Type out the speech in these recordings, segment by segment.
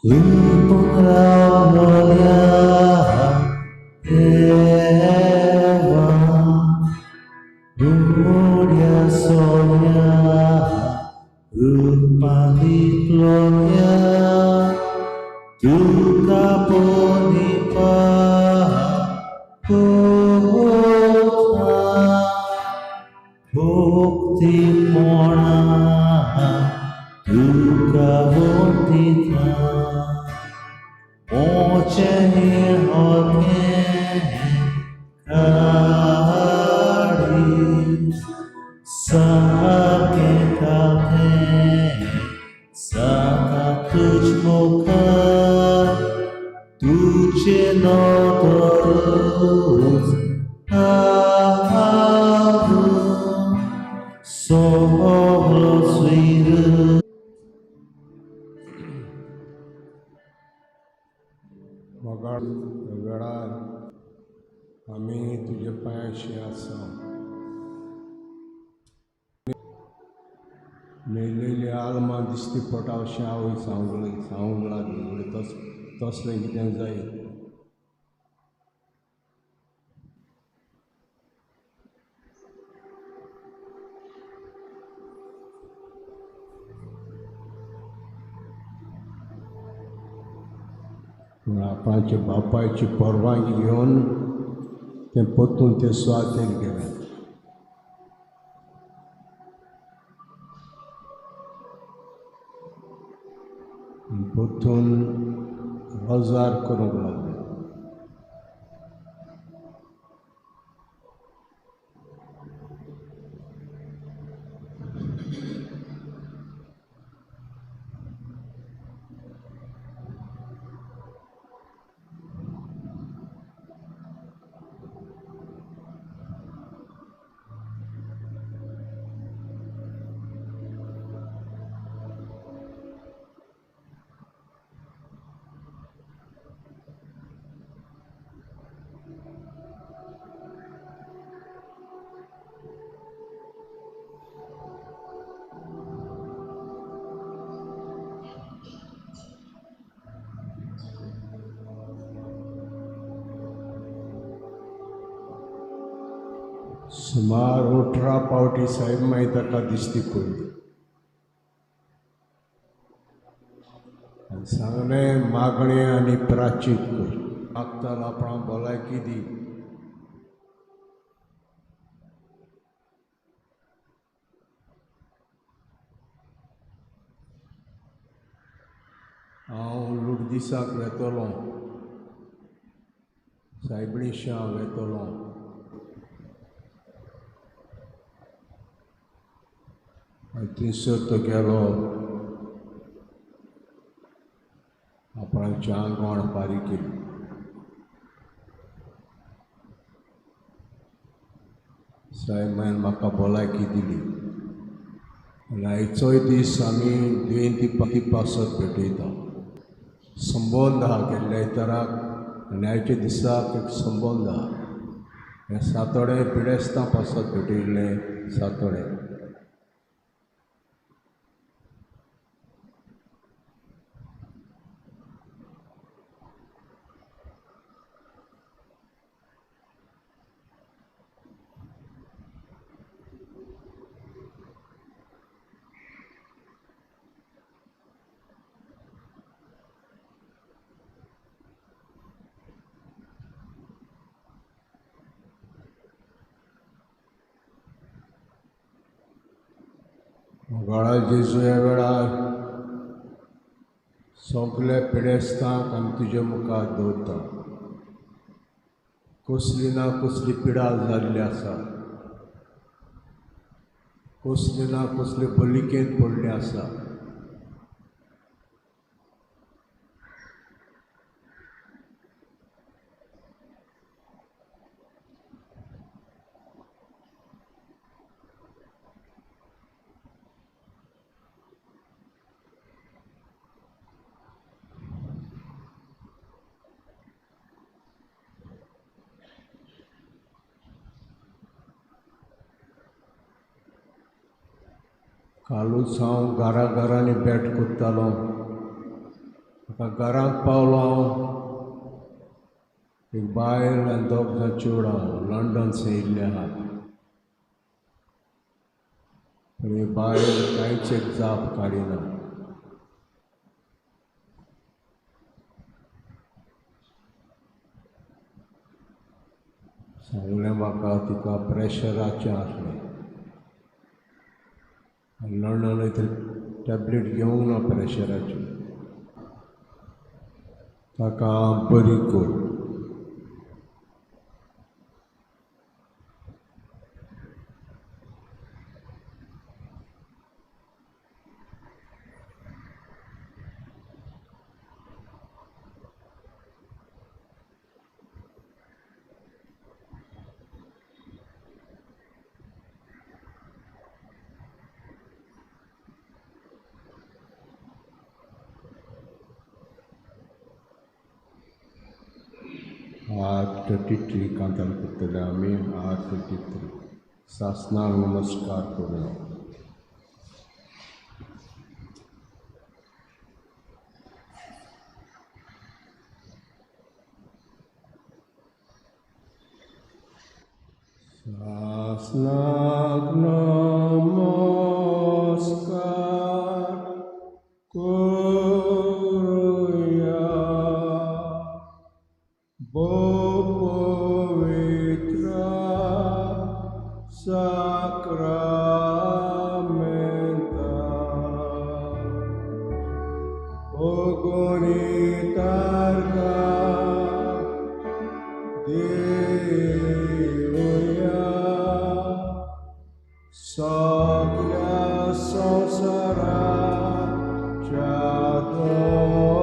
लिपून रावलोल्या देवा, उड्या सोन्या रुपा लिपलोल्या, तुका पळोवपा कोता, भक्तीपणा तुका वंदिता. मोचें हरकें काळीज सारकें कालतें जाता तुज मुखार, तुजें नदरूच घालून सगळो स्वैर. मोगाळ वेळार आमी तुजे पांयाशी आसा. मेलेली आल्मां दिश्टी पडटा अशें आवय सांगूंक सांगूंक लागली. म्हणजे तसलें कितें जायत. पूण आपणाच्या बापायची परवानगी घेवन तें परतून ते सुवातेर गेलें. परतून रोजार करूंक लागलें. सुमार 18 पावटी साहेब माई ताका दिश्टी पडली आनी सांगलें, मागणें आनी प्राचीत कर, मागतालो आपणा भलायकी दी. हांव लुडदिसाक वेतलो, सायबणीशा वेतलो. आनी थंयसर तो गेलो, आपणाची आंगवण फारीक केली. सायबान म्हाका भलायकी दिली. आनी आयचोय दीस आमी दुयेंती पासत भेटयता. संबंद आहा गेल्ल्या आयताराक आनी आयच्या दिसाक एक संबंद आहा. हे सातोडे पिडेस्तां पासत भेटयल्लें सातोडे. मोगाळा जेजू, ह्या वेळार सगल्या पिडेस्तांक आमी तुजे मुखार दवरता. कसली ना कसली पिडा जाल्ली आसा, कसली ना कसले बलिकेंत पडली आसा. कालूच हांव घरा घरांनी भेट करतालो, ताका घरांत पावलो हांव, एक बायल आनी दोग जाण चेडूं लंडन येयल्ले आहात. पूण ही बायल कांयच एक जाप काडिना. सांगलें म्हाका तिका प्रेशराचें आसलें आनी लंडन वयतरी टॅबलेट घेवंक ना प्रेशराची. ताका बरी कर. R33 कांतार करतले आमी. R33 सासनाक नमस्कार करूया. सासनाक नमस्कार करूया, पवित्र साक्रामेंता ओगोनितार्का देवया सगळ्या संवसाराच्या दोन्या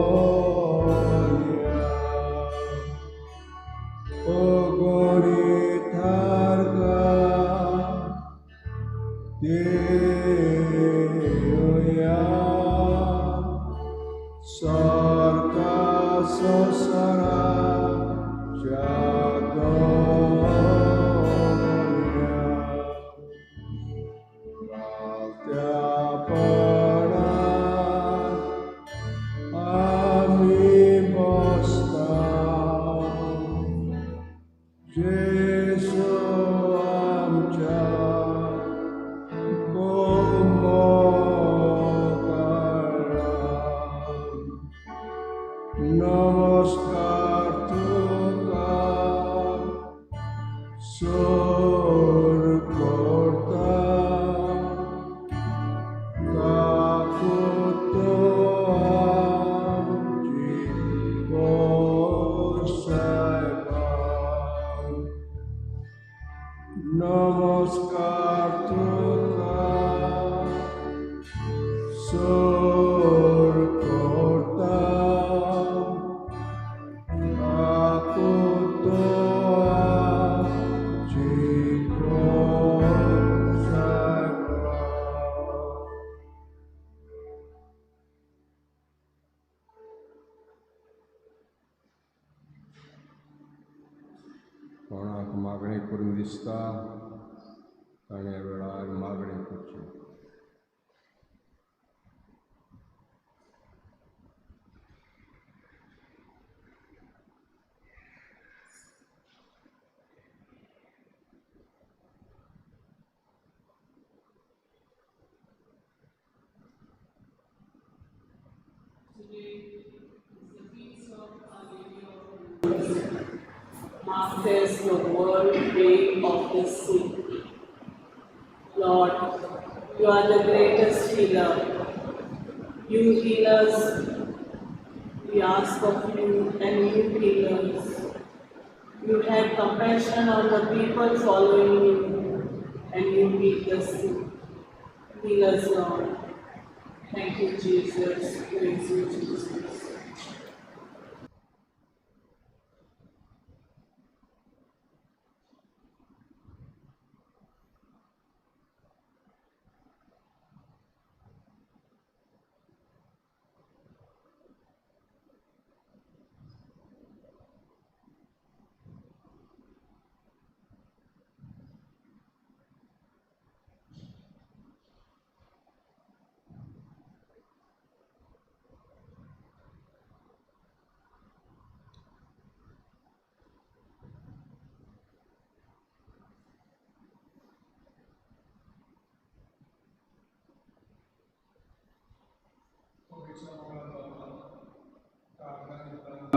ओगोनितार्का देवया सारका संवसाराच्या दोन्या रावत्यापणान आमी बसता जेजू आमच्या नमस्कार तुका सोर करता काकुतो आमची गोसायबा. नमस्कार तुका सोर करता काकुतो आमची गोसायबा. कोणाक मागणी करून दिसता ताणें वेळार मागणी करची. Today is the feast of Our Lady of Lourdes, marked as the World Day of the Sick. Lord, you are the greatest healer. You heal us, we ask of you, and you heal us. You have compassion on the people following you, and you heal the sick. Heal us, Lord. Thank you, Jesus. Praise you, Jesus.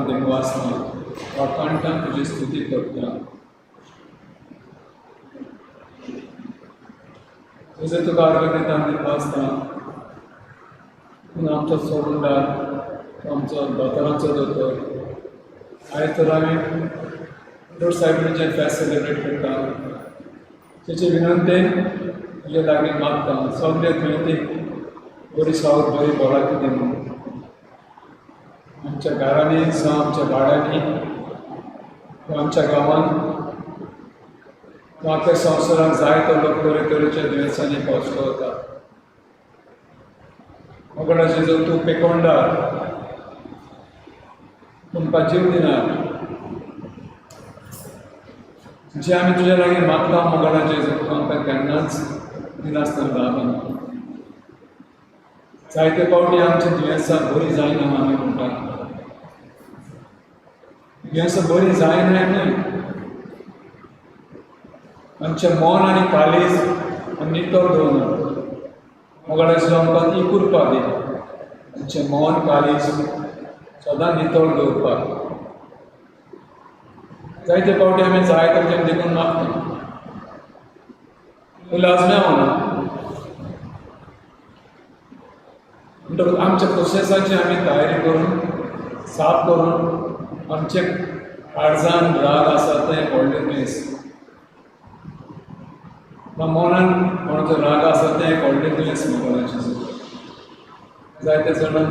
दिनवासता, वाखाणटा, तुजी स्तुती करता. तुजें तुका अर्घ दिता, दिनवासता. तूं आमचो सोडूनदार, तूं आमचो दोतोरांचो दोतोर. आयज तर आमी दोर सायबिणीचें फेस्त सेलिब्रेट करता. तेचे विनंतेन तुजे लागीं मागता, सगळे दुयेंतीक बरी सावत, बरी भलायकी दी म्हणून. आमच्या घरांनी जावं, आमच्या वाड्यांनी, आमच्या गांवांत, आख्या संवसाराक जायतो लोक तरेतरेच्या दुयेंसांनी कश्ट वता. मोगडाचे जो तूं पेकोंडार, तुमकां जीव दिना. जे आमी तुज्या लागीं मागता मोगडाचे, तूं आमकां केन्नाच दिनासतना रावना. जायते फावटी आमच्या दुयेंसां बरीं जायना आमी म्हणटा. दुयेंसां बरीं जायना न्हय, आमचें मन आनी काळीज आमी नितळ दवरना. मोगाळाचो आमकां ती कृपा दी, आमचें मन काळीज सदां नितळ दवरपाक. जायते फावटी आमी जाय तशें देखून मागता, लजम्या म्हणून. म्हणटकूच आमच्या प्रोसेसाची आमी तयारी करून, साफ करून, आमचे काळजान राग आसा तें व्हडलें दुयेंस, मनान कोणाचो राग आसा तें एक व्हडलें दुयेंस. मोगलाचें जायते जाणां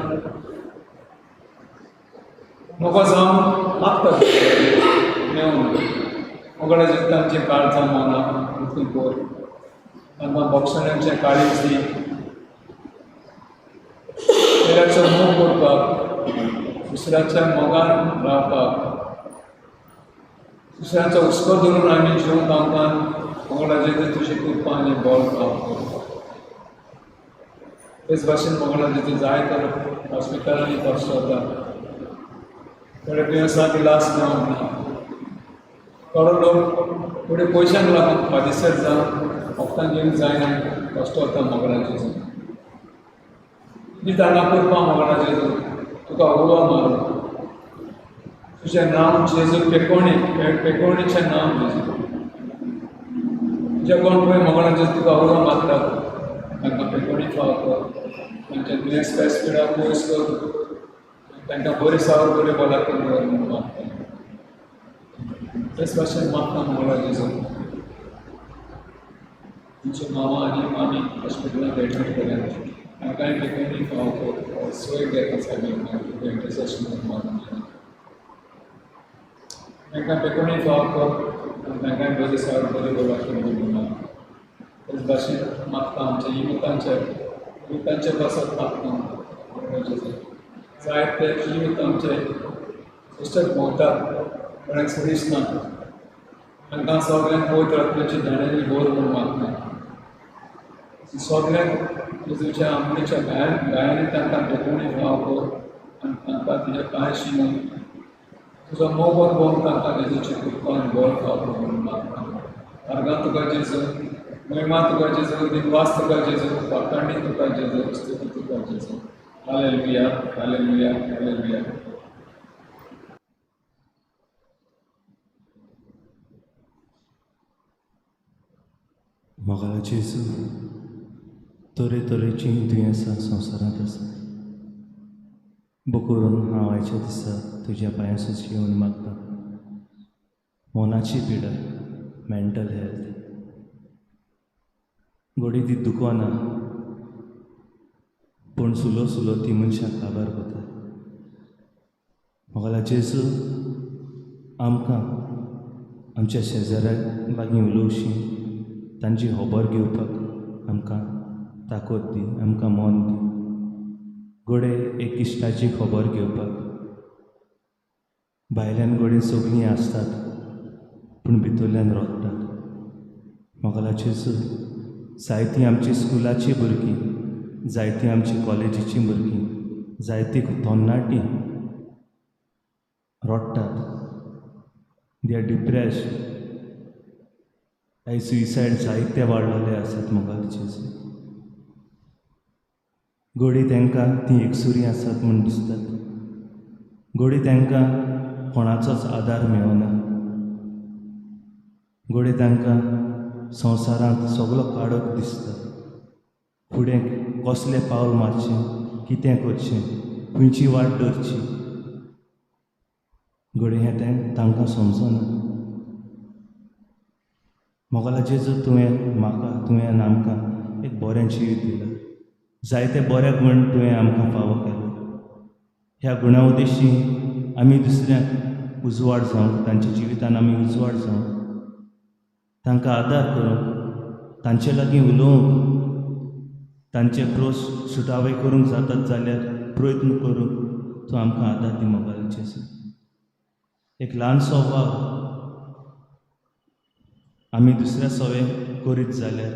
नको जावन मागता, मेवना. मोगलाचें तांचें काळजां मनां उक्तीं कर, तांकां बोगसण्यांचें काळीज दी, पेल्याचो मोग करपाक, दुसऱ्याच्या मोगान रावपाक, दुसऱ्यांचो हुस्को धरून आमी जिवंक आमकां मोगलाचें तुजी कृपा आनी बळ करपाक. तेच भाशेन मोगलाचें जाय तर हॉस्पिटलांनी कश्ट वता, थोडे दुयेंसांक इलाज मेळोंक ना. थोडो लोक थोडे पयशांक लागून फादिसर जावन वखदां घेवंक जायना, कश्ट वता. मोगलाचें ती तांकां कृपा मोगलाचें तुका उलो मारून तुजें नांव जेजू, पेकोणी पेकोणीचें नांव जेजू. जे कोण पळय मोगलाचें तुका उलो मारतात, तांकां पेकोणी फाव कर, तांच्या दुयेंस पेस पिडा पयस कर, तांकां बरी सावर, बरी भलायकी दवर म्हणून मागता. तेच भाशेन मागता मोगला जेजू, तुमचे मामा आनी मामी हॉस्पिटलांत एडमीट केल्या, तांकांय पेकोणी फाव कर, सोय घेता सायब इंटरसेशन मागता. तांकां पेकोणी फाव कर आनी तांकांय बरी सावर, बरी भलायकी दी म्हणून मागता. तेच भाशेन मागता आमच्या युवकांच्या, युवकांच्या पासत मागता. जायते यूथ आमचे बेश्टेच भोंवतात, कोणाक सुरीस ना. तांकां सगळ्यांक पवित्र आत्म्याची दाण्यांनी भर म्हूण मागता. सगळ्यांक जेजूच्या आमणीच्या गायांनी तांकां पेकोणी फाव कर आनी तांकां तुज्या पांय शिनून तुजो मोग अनुभवून तांकां जेजूची कृपा आनी बळ फाव कर म्हणून मागता. अर्गां तुका जेजू, महिमा तुका जेजू, दिनवास तुका जेजू, वाखाणी तुका जेजू, स्तुती तुका जेजू. Hallelujah, hallelujah, hallelujah. मोगाळा जेजू, तरेतरेचीं दुयेंसां संवसारांत आसा. करून हांव आयच्या दिसा तुज्या पांयां येवन मागता. मनाची पिडा, मेंटल हेल्थ, घडये ती दुखना, पूण सुलो सुलो ती मनशाक काबार करता. मोगाळा जेजू, आमकां आमच्या शेजाऱ्याक लागीं उलोवशी, तांची खबर घेवपाक आमकां ताकद दी, आमकां मन दी. घडये एक इश्टाची खबर घेवपाक, भायल्यान घडये सगळीं आसतात पूण भितरल्यान रडटात. मोगाळा जेजू, जायतीं आमची स्कुलाचीं भुरगीं, जायतीं आमची कॉलेजीचीं भुरगीं, जायतीं तरणाटीं रडटात. They are depressed. आयज सुसायड जायते वाडलेले आसात. मोगाळ जेजू, घडये तांकां तीं एकसुरी आसात म्हूण दिसतात. घडये तांकां कोणाचोच आदार मेळना. घडये तांकां संवसारांत सगलो काळोख दिसता. फुडें कसलें पावल मारचें, कितें करचें, खंयची वाट धरची, घडये हें तें तांकां समजना. मोगाला जेजू, तुवें म्हाका, तुवें आमकां एक बरें जिवीत दिलां. जायते बरे गूण तुवें आमकां फावो केले. ह्या गुणा उद्देशी आमी दुसऱ्यांक उजवाड जावंक, तांच्या जिवितान आमी उजवाड जावंक, तांकां आदार करूंक, तांचे लागीं उलोवंक, तांचे प्रोस सुटावे करूंक जातात जाल्यार प्रयत्न करूंक तूं आमकां आदार दी मोगाल जेजू. एक ल्हानसो वाव आमी दुसऱ्या सवे करीत जाल्यार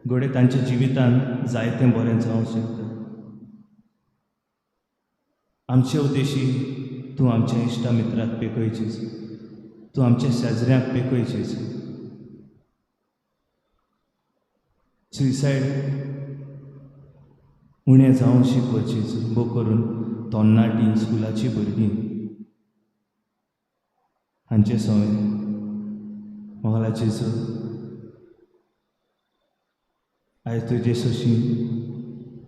घडये तांच्या जिवितान जायतें बरें जावंक शकता. आमचे उद्देशी तूं आमच्या इश्टा मित्राक पेखय जेजू, तूं आमच्या शेजऱ्यांक पेखय जेजू. सुसायड उणें जावंक शिकय जेजू, भोव करून तरणाटीं, स्कुलाचीं भुरगीं हांचे सवंय. मोगाला जेजू, आयज तुजे सोशी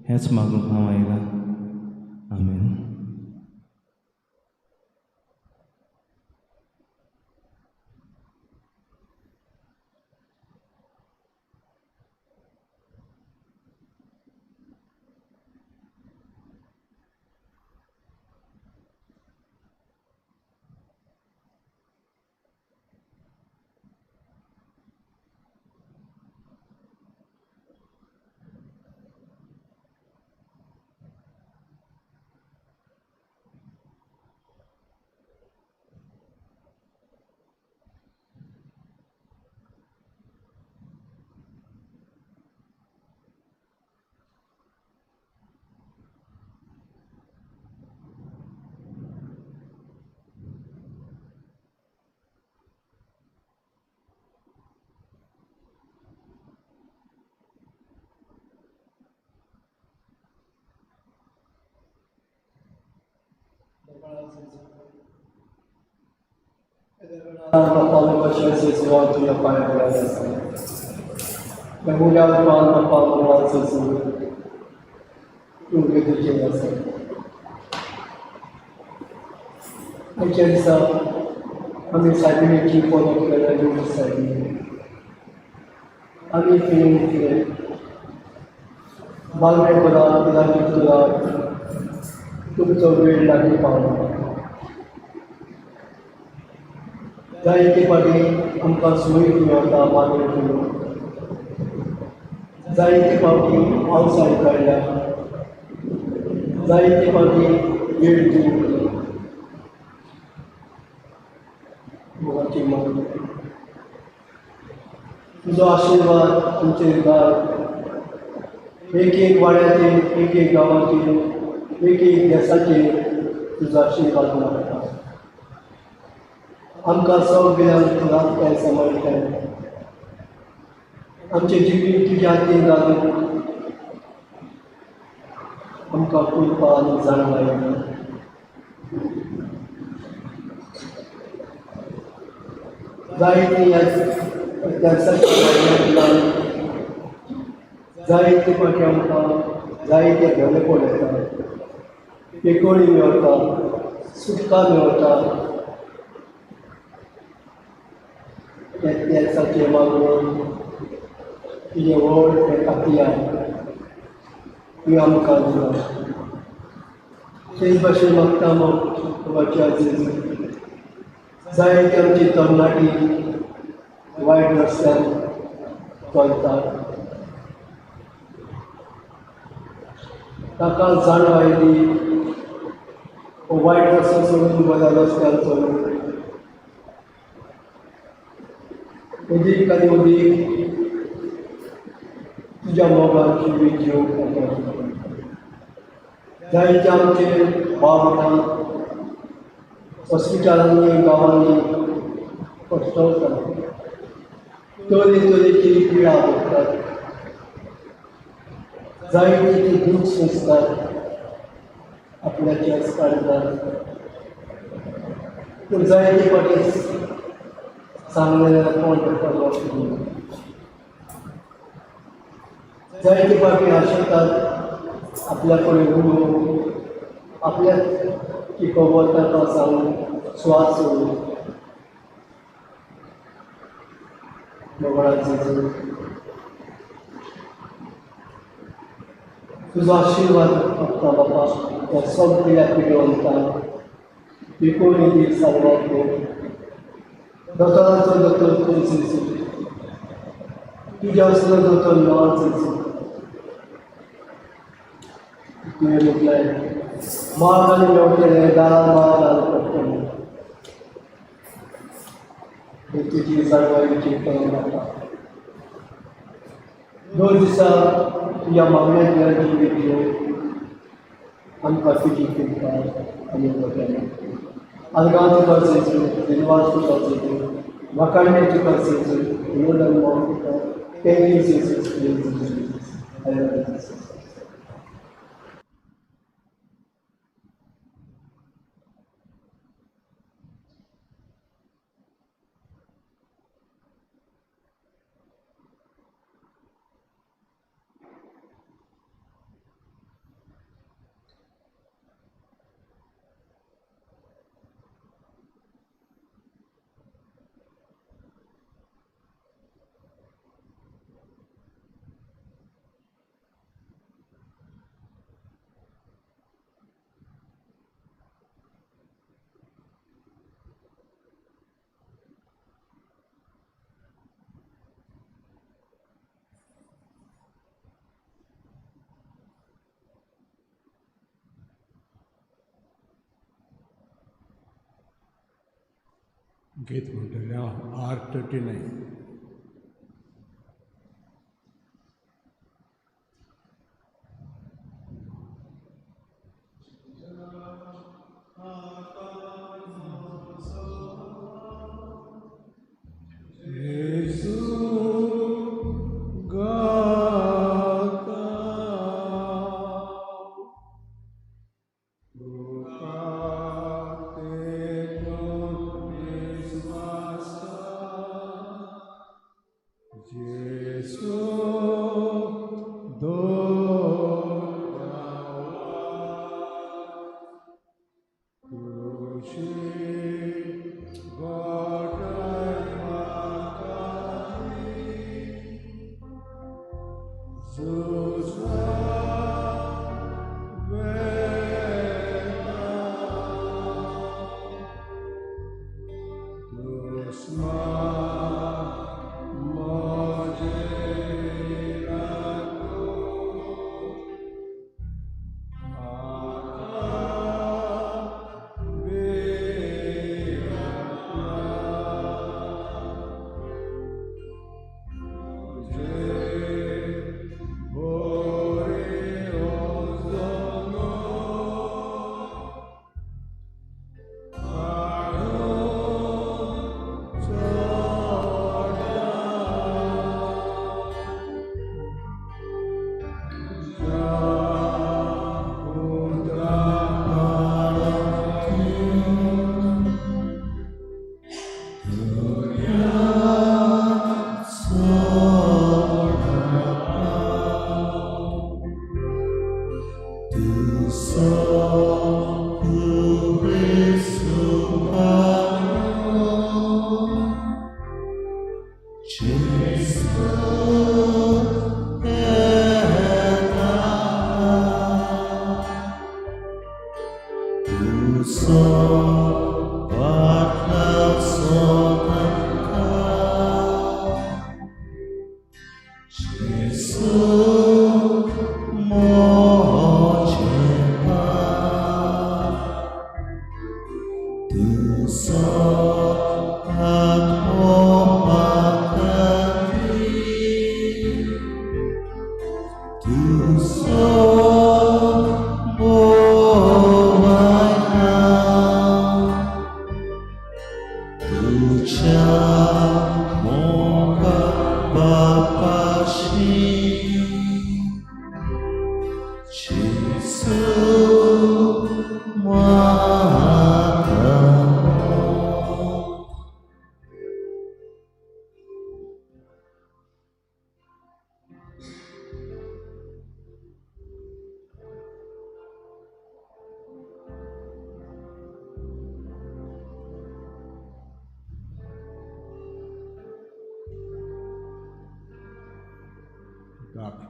हेंच मागूंक हांव आयलां. आमेन. आयच्या दिसा आमी सायबिणीची फॉलो केल्या सायबिणी आमी फिरून केले बालमे करात लागीं करात तुमचो वेळ लागीं पावला. जायते फावटी आमकां सोय मेळटा मागणी करून, जायते फावटी पावसाळ काडल्या, जायते फावटी वेळ दिवंक मोगाची मागणी. तुजो आशिर्वाद आमचेर घाल. एक एक वाड्याचेर, एक एक गांवाचेर, एक एक देसाचेर तुजो आशिर्वाद मागता. आमकां सगळ्यांक तूं राखताय, सांबाळटाय. आमचें जिवीत तुज्या हातीन घालून आमकां कृपा आनी जाणवाय दी. जायते ह्या देसाच्या वाड्यांतल्यान जायते फावटी आमकां जायते बरेपण येता, पेकोळी मेळटा, सुटका मेळटा. त्या देसाचें मागणें तुजें व्हड हें खात्या तुवें आमकां दिलां. तेच भाशेन मागता मग जेजू, जायते आमची तरणाटी वायट रस्त्यान चलतात, ताका जाणवाय दी, वायट रस्तो सोडून बऱ्या रस्त्यान चलून अदीक आनी अदीक तुज्या मोगान जिवीत घेवंक ताका. जायते आमचे बाब हॉस्पिटलांनी, गांवांनी कश्टवतात, तरेतरेची पिडा भोगतात, जायते ते दूख सोंसतात, आपल्याच्याच काळजात. पूण जायते फावटी सांगलें जाल्यार कोण ताका लक्ष दिना. जायते फावटी आशेतात आपल्या कडेन उलोवंक, आपल्याक ती खबर ताका सांगून स्वास सोडून. मोगळाचो तुजो आशिर्वाद मागता बापा ह्या सगळ्या पिडिवंतांक, एकोणी दीस साल्वार कर. दोतोराचो दोतोर तूं जेजू, तुज्या असलो दोतोर ना जेजू. तुवें म्हटलें माग आनी मेवटलें, दारान माग आनी पडटलें. तुजी जाणवायेची बापा दोन दिसा तुज्या मागण्यांतल्यान जिवीत घेवन आमकां तुजी कृपा आनी वरदान. आर्गां तुका जेजू, दिनवास तुका जेजू, वाखाणणी तुका जेजू, Lord and Lord तुका. Thank you Jesus, Jesus. I love you Jesus. गीत म्हणटलें आर 39.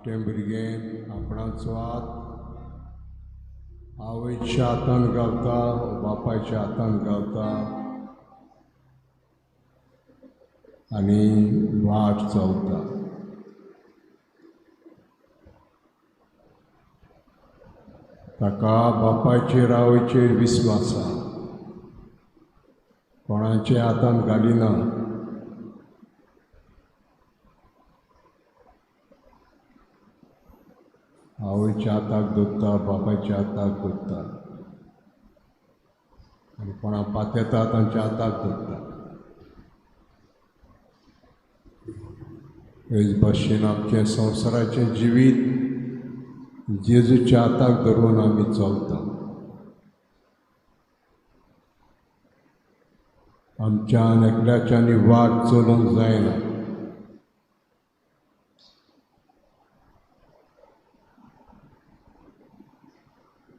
धाकटें भुरगें आपणाचो हात आवयच्या हातान गावता, बापायच्या हातान गावता आनी वाट चलता. ताका बापायचेर आवयचेर विस्वास आसा, कोणाच्या हातान घालिना. आवयच्या हाताक धरता, बापायच्या हाताक धरता आनी कोणा पातेता तांच्या हाताक धरता. हेच भाशेन आमचें संवसाराचें जिवीत जेजूच्या हाताक धरून आमी चलता. आमच्यान एकल्याच्यानी वाट चलूंक जायना.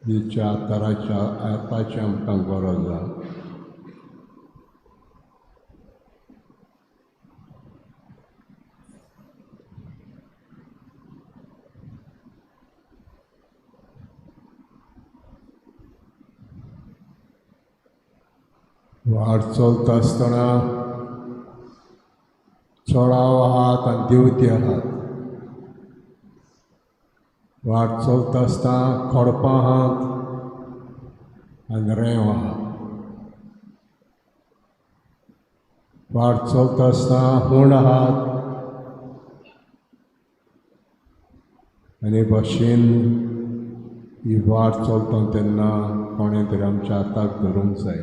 जेजूच्या हाताच्या हाताची आमकां गरज आसा. वाट चलता आसतना चडाव आहात आनी देंवती आहात. वाट चलता आसतना खडपां आहात आनी रेंव आहात. वाट चलता आसतना हूंड आहात आनी भाशेन ही वाट चलता तेन्ना कोणें तरी आमच्या हाताक धरूंक जाय.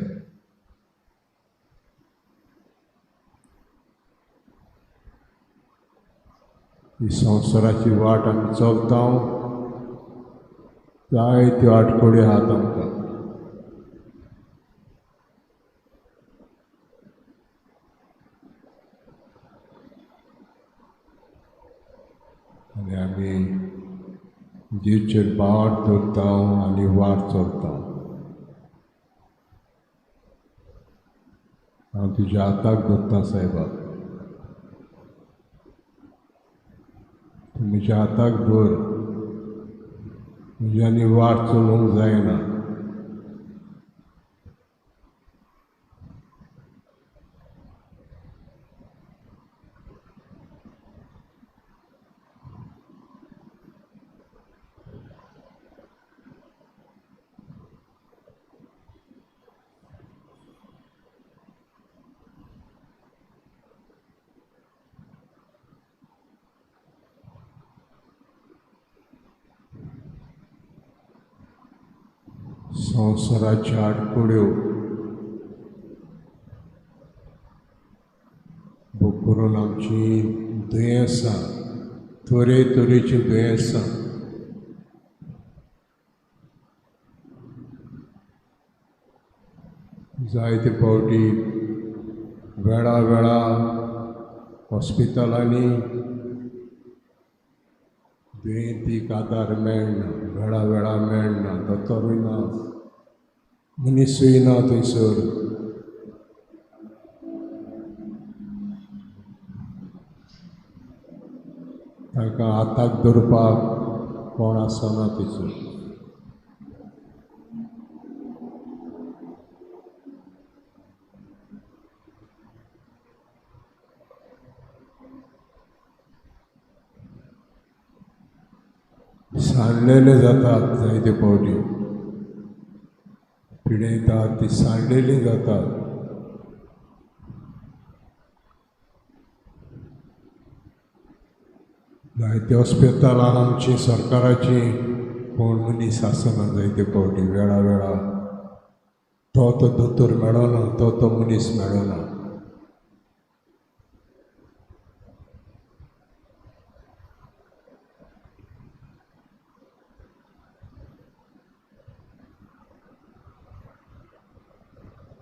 ही संवसाराची वाट आमी चलता, जायत्यो आटकोड्यो आहात आमकां. आनी आमी जेजूचेर बाट धरता आनी वाट चलता. हांव तुज्या हाताक धरता सायबा, म्हज्या हाताक धर, म्हज्यानी वाट चलोवंक जायना. संवसाराच्या आडखळ्यो करून आमची दुयेंसां, तरेतरेचीं दुयेंसां, जायते फावटी वेळा वेळा हॉस्पिटलांनी दुयेंतीक आदार मेळना, वेळा वेळा मेळना, दोतोरूय ना, मनीसूय ना थंयसर. तांकां हाताक धरपाक कोण आसना थंयसर. सांडलेले जातात जायते फावटी, पिडेतात ती सांडलेली जातात. जायते हॉस्पिटलां आमची सरकाराची कोण मनीस आसना जायते फावटी, वेळा वेळा तो तो दोतोर मेळना, तो तो मनीस मेळना.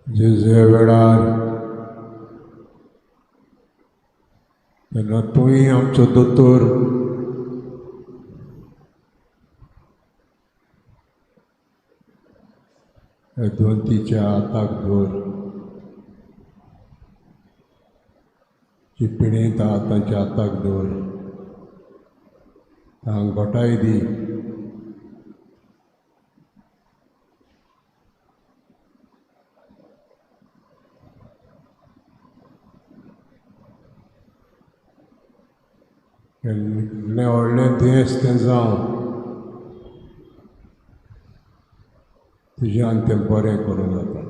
जे वेळार तेन्ना तूंय आमचो दोतोर दोनतीच्या हाताक धर, जी पिडेंत आहा तांच्या हाताक धर. तांकां घोटाय दी. केल्लें व्हडलें दुयेंस तें जावं, तुज्यान तें बरें करूं जाता.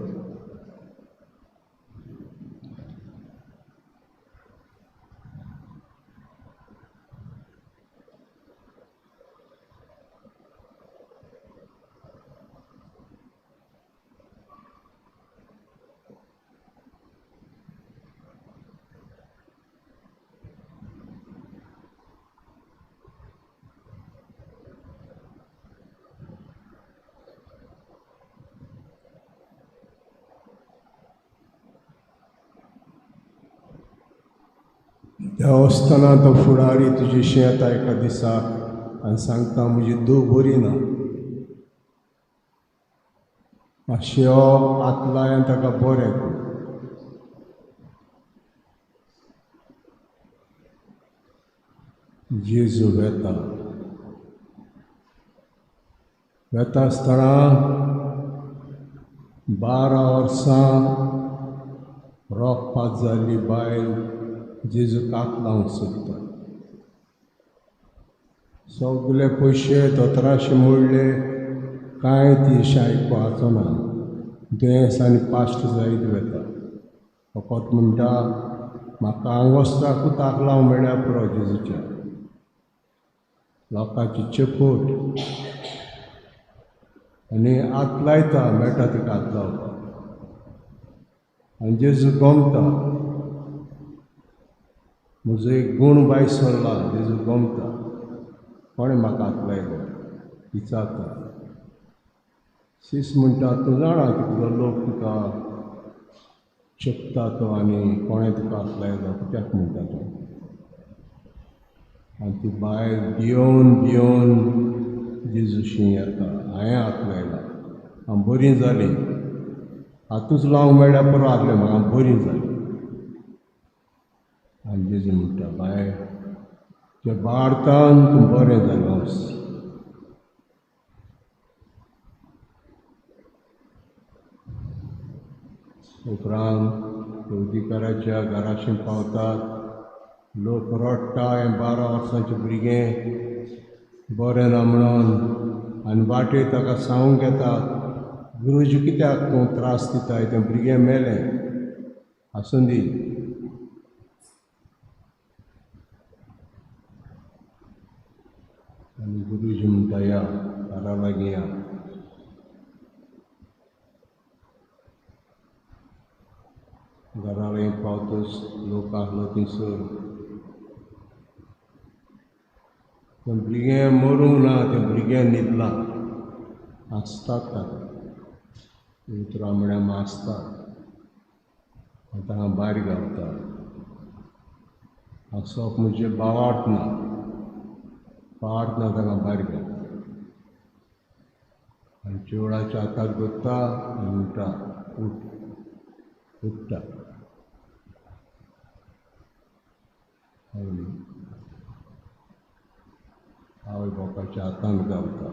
देवस्थानांत तो फुडारी तुजी येता एका दिसाक आनी सांगता म्हजी धूव बरी ना, मातशें यो हात लाय आनी ताका बरें कर. जेजू वेता वेता आसतना 12 वर्सां रोगपात जाल्ली बायल जेजूक हात लावंक सोदता. सगळे पयशे दोतोराशे मोडले, कांय ती आयकुपाचो ना. दुयेंस आनी पाश्ट जायत वेता. फकत म्हणटा म्हाका आंगवस्त्राकूच हात लावंक मेळ्ळ्यार पुरो जेजूच्या. लोकांची चेपूट आनी हात लायता, मेळटा तिका हात लावपाक. आनी जेजू गमता, म्हजो एक गूण बाय सरला, जेजू गमता, कोणें म्हाका हात लायलो विचारता. शीस म्हणटा तूं जाणा की तुजो लोक तुका चेपता तो आनी कोणें तुका हात लायलो कित्याक म्हणटा तूं. आनी ती बायल भियोवन भियोवन जेजूशी येता, हांवें हात लायला, हांव बरी जाली, हातूच लावंक मेळ्ळ्यार पुरो आहलें म्हाका, हांव बरी जाली. आनी जेजू म्हणटा बाय त्या बाळतान तूं बरें जालें वच. उपरांत अधिकाराच्या घराशी पावतात, लोक रडटा, हें 12 वर्सांचें भुरगें बरें ना म्हणून. आनी वाटेर ताका सांगूंक येतात, गुरुजी कित्याक तूं त्रास दिताय, तें भुरगें मेलें, आसूं दी. आनी गुरुजी म्हणटा या घरा लागीं या. घरा लागीं पावतच लोक आहलो थंयसर. तें भुरगें मरूंक ना, तें भुरगें न्हिदलां, आसतात ताका उतरां म्हळ्यार आसतात. आतां हांव भायर गावता, आसप म्हणजे बावाट ना, पाट ना, ताका भायर गावता. आनी चेवडाच्या हाताक धरता आनी म्हणटा उठ, उठ्ठा. आनी आवय बापायच्या हातान गावता,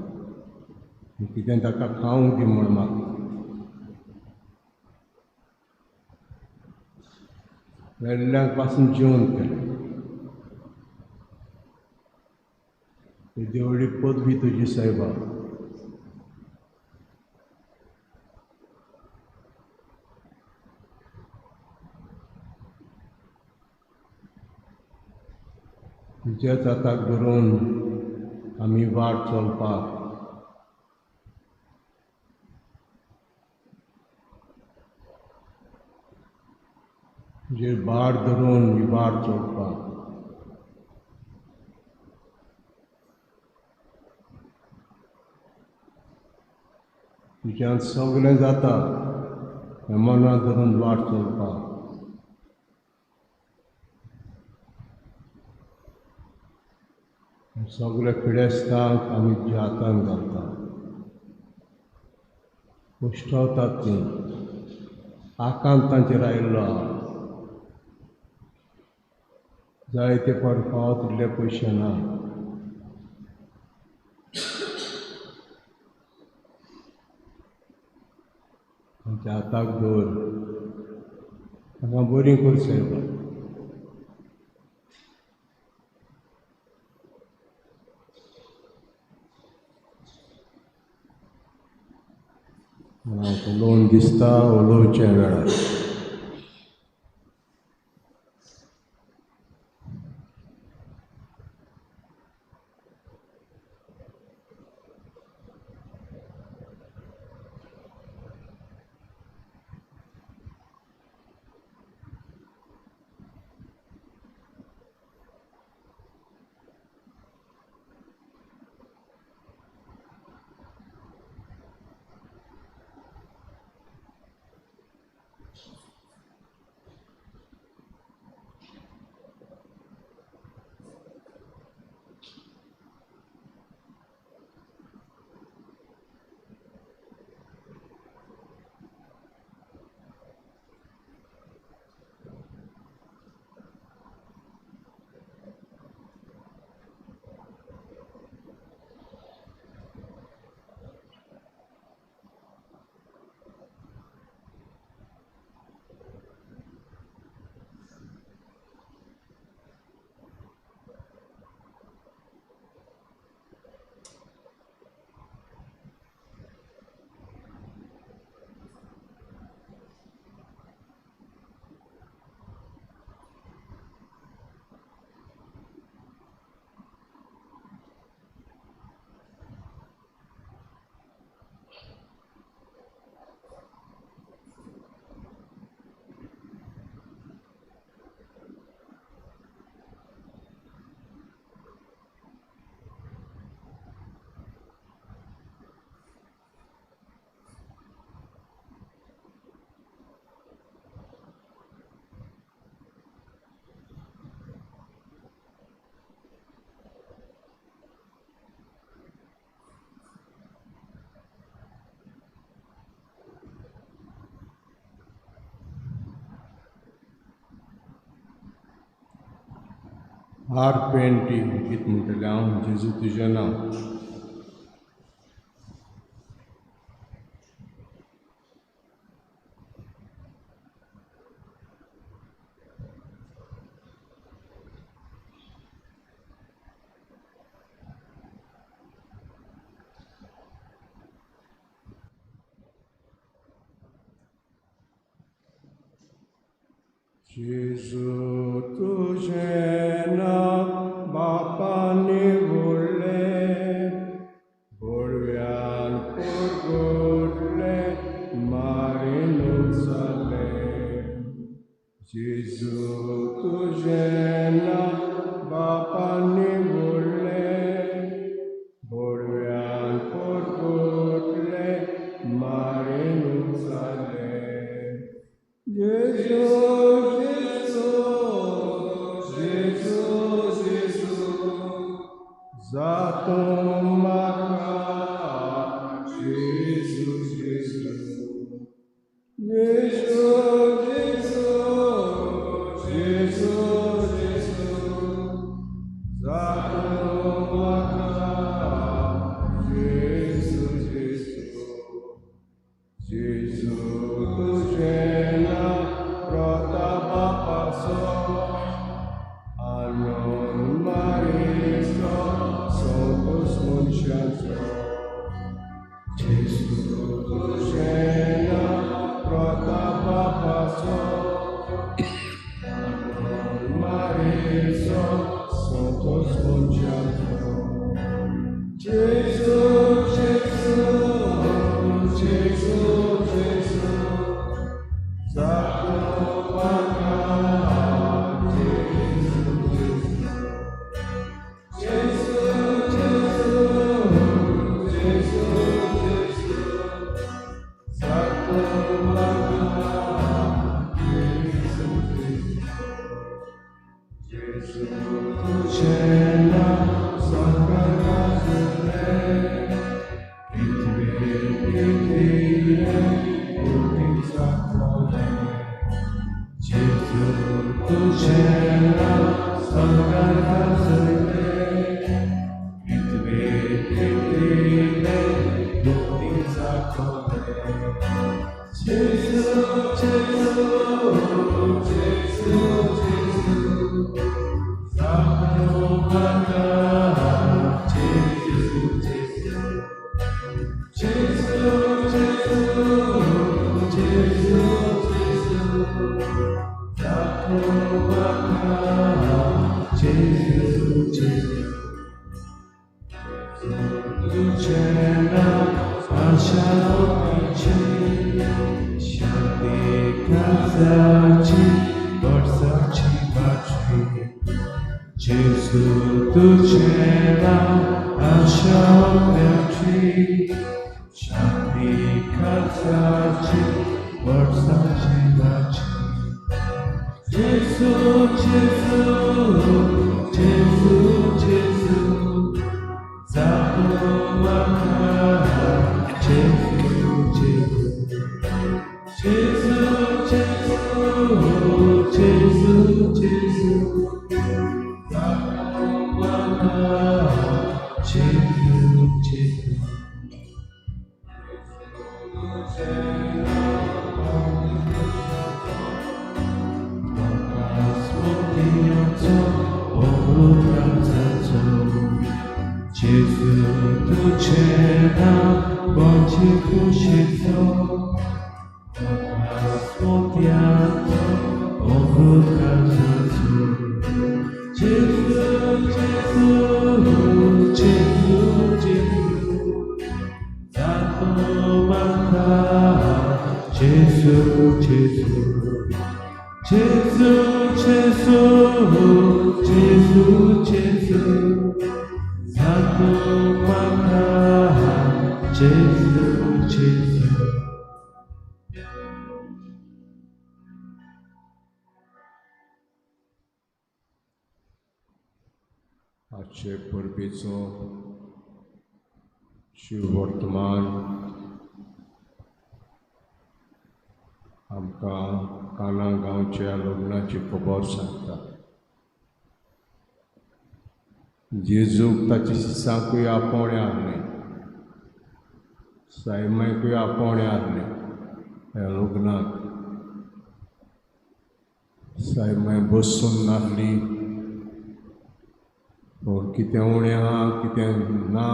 कितें ताका खावंक दी म्हूण मागता. वेल्ल्यांक पासून जेवण केलें. येदी व्हडली पदवी तुजी सायबा, तुज्याच हाताक धरून आमी वाट चलपाक, तुजेर भार धरून ही वाट चलपाक. तुज्यान सगळें जाता, मनां धरून वाट चलपाक. सगळे पिडेस्तांक आमी तुज्या हातान घालता, उश्टवतात तीं, आकांत तांचेर आयिल्लो आहा. जायते फावट फावो तितले पयशे ना, तांच्या हाताक दवर, तांकां बरीं कर सायबा. हांव उलोवन दिसता उलोवच्या वेळार. आर पेंटी गीत म्हणटलें हांव, जेजू तुजें नांव. जेजू तुजें नांव बापान व्हडलें, बळव्यान परगटलें, मारिनूच जालें. जेजू तुजें नांव बापान व्हडलें, बळव्यान परगटलें, मारिनूच जालें. जेजू Jésus, Jésus, Jésus, Jésus, Jésus, Jésus, Jésus, Jésus, तुझे नांव प्रतापाचो, आनंद मारिचो संतोष मनशाचो. जेजू तुझें नांव प्रतापाचो, आनंद मारिचो संतोष मनशाचो. जेजू जेजू जेजू जेजू जातो म्हाका जेजू जेजू जेजू जेजू जेजू जातो म्हाका जेजू जेजू. जेजू तुझें नांव स्वर्गांतलें, पृथ्वेर पृथ्वीर मुक्ती जातलें. जेजू तुझें नांव स्वर्गांतलें, पृथ्वेर पृथ्वीर मुक्ती जातलें. Jesu, Jesu, जातो म्हाका. Jesu, Jesu, Jesu, Jesu, Jesu, Jesu, जातो म्हाका. Jesu, Jesu. तुझें नांव आशा ओंपची, शांती काळजाची वर्साची वाची. जेजू तुझें नांव आशा ओंपची, शांती काळजाची वर्साची वाची. Jesu, Jesu, Jesu, Jesu, जातो म्हाका. Jesu, Jesu, Jesu, Jesu, Jesu, Jesu, जातो म्हाका. Jesu, Jesu. म्हाका स्मृतियाचो अमृत काळजाचो. जेजू तुझें नांव म्हजे कुशीचो, म्हाका स्मृतियाचो अमृत काळजाचो. जेजू, जेजू, जेजू, जेजू, जातो म्हाका. जेजू, जेजू, Jesu, Jesu, Jesu, Jesu, जातो म्हाका. Jesu, Jesu. आजचे परबेचो शिववर्तमान आमकां काना गांवच्या लग्नाची खबर सांगता. जेजूक ताच्या शिसांकूय आपोवणें आहलें, सायमायकूय आपोवणें आहलें ह्या लग्नाक. सायमाय बसून नासली, पूण कितें उणें आहा कितें ना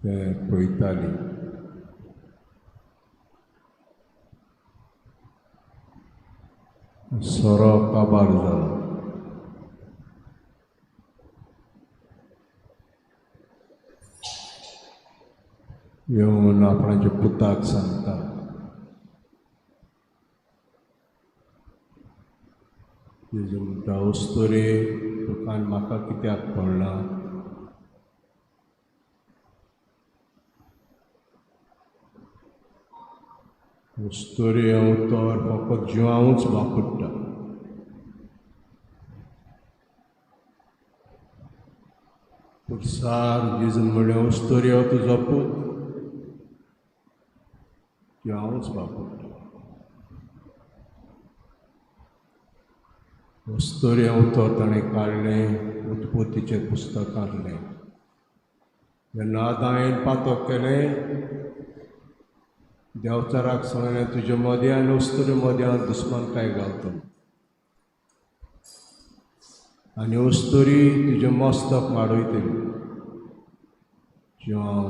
तें पळयताली. सोरो काबार जालो. येवन आपणाच्या पुताक सांगता, जेजू म्हणटा, अस्तुरे तुका आनी म्हाका कित्याक पडलां? अस्तुरे हें उतर फकत जिवांवूच वापरता. पुरसार जेजून म्हणलें, अस्तुरे हो तुजो पूत, जिवांवूच वापरता. अस्तुरे हें उतर ताणें काडलें उत्पत्तीचें पुस्तकांतलें. जेन्ना आदायन पातक केलें, देंवचाराक सांगलें, तुजे मदें आनी अस्तुरे मदें हांव दुस्मानकाय घालतलो आनी अस्तुरी तुजें मस्तक माडयतली. जिवां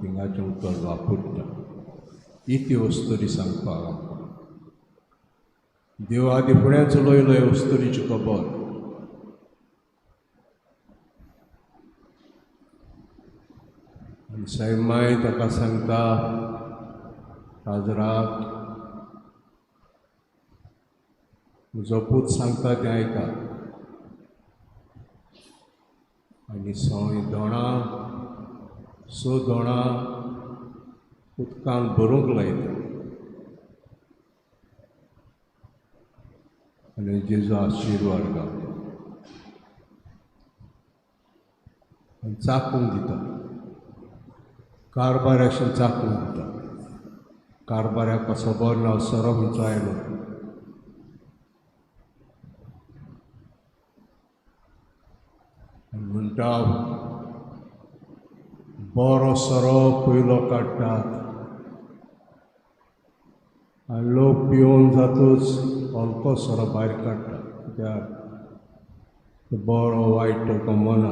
थिंगाचें उतर वापरता. ही ती अस्तुरी सांगपाक आमकां देव आदी फुडें चलयलो हे अस्तुरीची खबर. आनी सायमाय ताका सांगता, काजराक म्हजो पूत सांगता तें आयका. आनी सवय दोणां स दोणां उदकान भरूंक लायता आनी जेजू आशिर्वाद घालता आनी चाकूंक दिता. कारबाऱ्याक चाकूंक दिता. कारबाऱ्याक खबर ना सोरो खंयचो आयलो. आनी म्हणटा, बरो सोरो पयलो काडटात आनी लोक पिवन जातूच हलको सोरो भायर काडटा, कित्याक बरो वायट तो कमना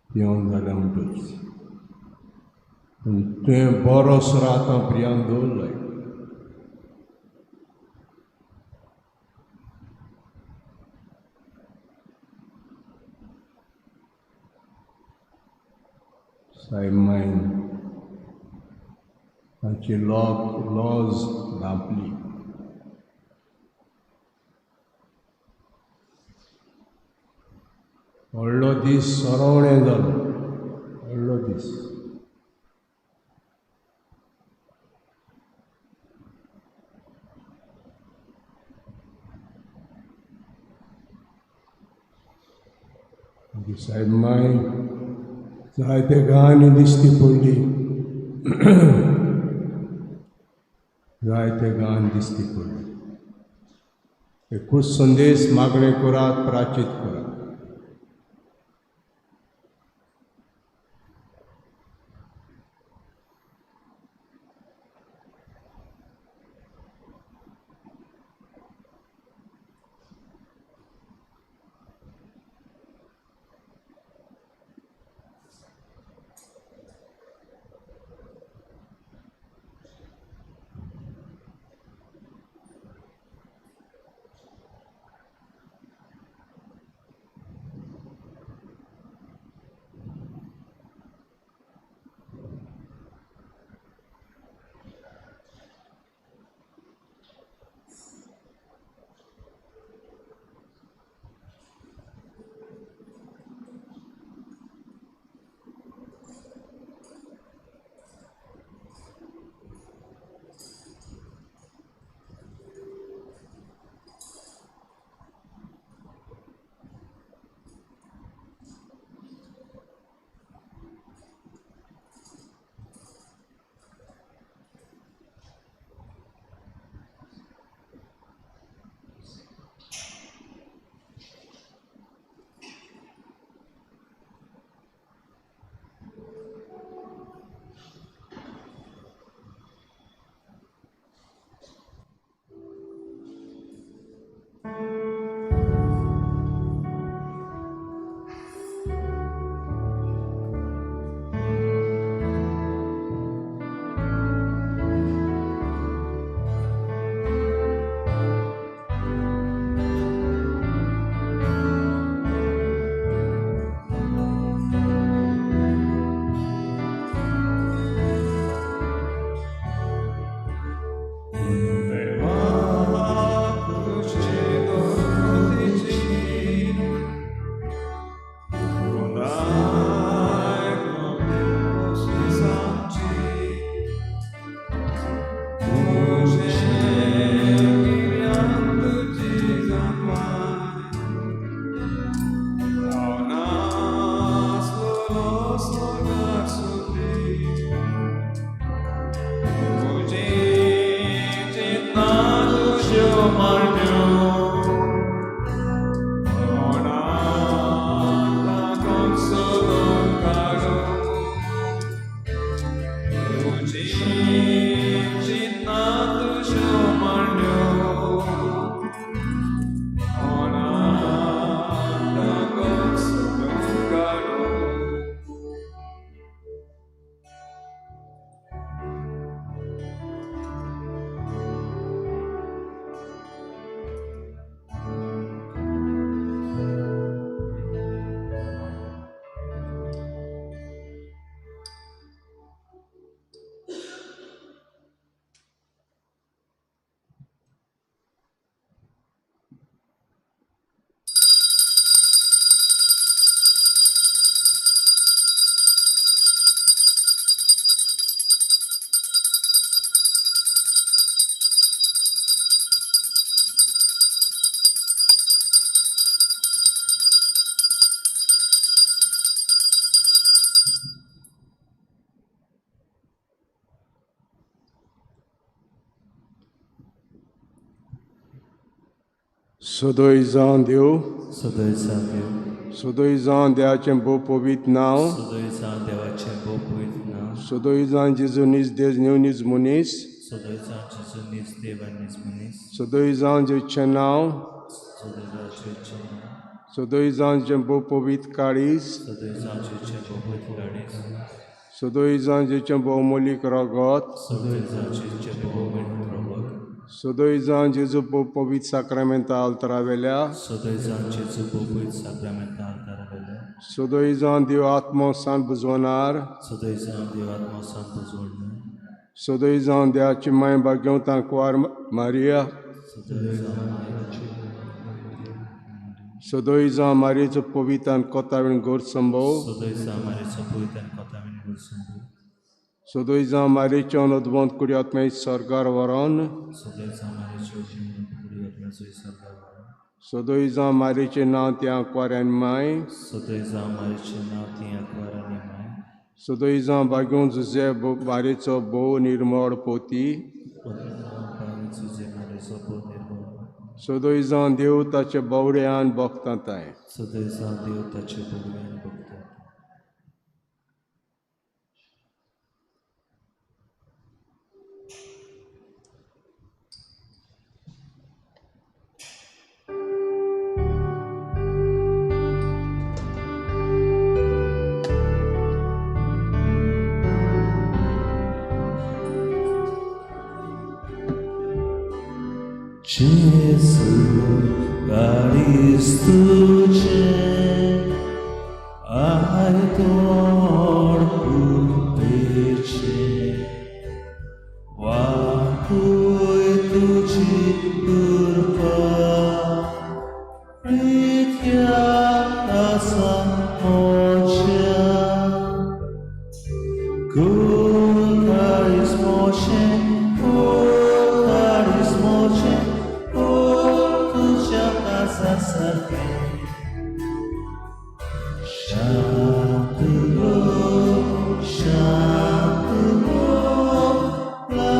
पिवन जालें म्हणटूच. पूण तुवें बरो सोरो आतां प्रियान दवरलाय. सायब मायन तांची लॉज धांपली. व्हडलो दीस सोरोवणें जालो, व्हडलो दीस. मागीर सायब माय जायते गांवांनी दिश्टी पडली, जायते गांवांनी दिश्टी पडली. एकूच संदेश, मागणें करात, प्राचीत करात. सदय जावन देव, सदय जावन देव, सदोय जावन देवाचें भोव पवित्र नांव, सदोय जावन देवाचें भोव पवित्र नांव, सदोय जावन जेजू नीज देव न्हू नीज मनीस, सदोय जावन जेजू नीज देव आनी नीज मनीस, सदोय जावन जेजूचें नांव, सदोय जावन जेजूचें नांव, सदोय जावन जें भोव पवित्र काळीज, सदोय जावन जेजूचें भोव पवित्र काळीज, सदोय जावन जेजूचें भोवमोलीक रगत, सदोय जावन जेजूचें भोव पवित्र रगत, सदोय जावन जेजू भोव पवित्र साक्रामेंता आल्तरावेल्या, सदोय जावन जेजू भोव पवित्र साक्रामेंता आल्तारावेल्या, सदोय जावन देव आत्मो सांत बुजवणार, सदोय जावन देव आत्मो सांत बुजवणार, सदोय जावन देवाची माय भाग्यवंता कुवार मारिया, सदोय जावन सदोय जावन मारियेचो पवित्र आनी कोतावीण गोर संभव, सदोय जावन मारियेचो पवित्र आनी कोतावीण गोर संभव, सदोय जावन मारियेचें अनोदवंत कुडी आत्म्या सर्गार व्हरोन, सदोय जावन मारियेच्यो कुडी आत्म्याचो सर्गार व्हरोन, सदोय जावन मारियेचें नांव त्या कुवाऱ्यान माय, सदोय जावन मारियेचें नांव ती आंकवार आनी माय, सदोय जावन भाग्यवंत जुजे मारियेचो भोव निर्मळ पोती, जुजे मारियेचो भोव निर्मळ, सदोय जावन देव ताचे बावड्यान भोगताताय. सदोय जावन देव ताचे बावड्यान भोगतात. Gesù, Caristuce, ai torcu pece, Vacui tuci curpa, Ritia casa moce, Cul caris moce, cul caris moce, tucea casa sarpe. Șapte-o, șapte-o, la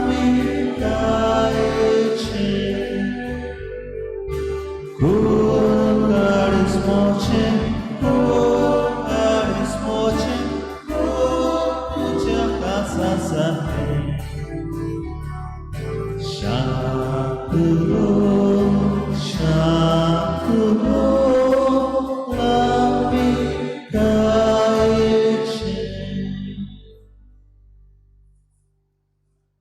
micaece. Cul caris moce, cul caris moce, tucea casa sarpe. Șapte-o, șapte-o,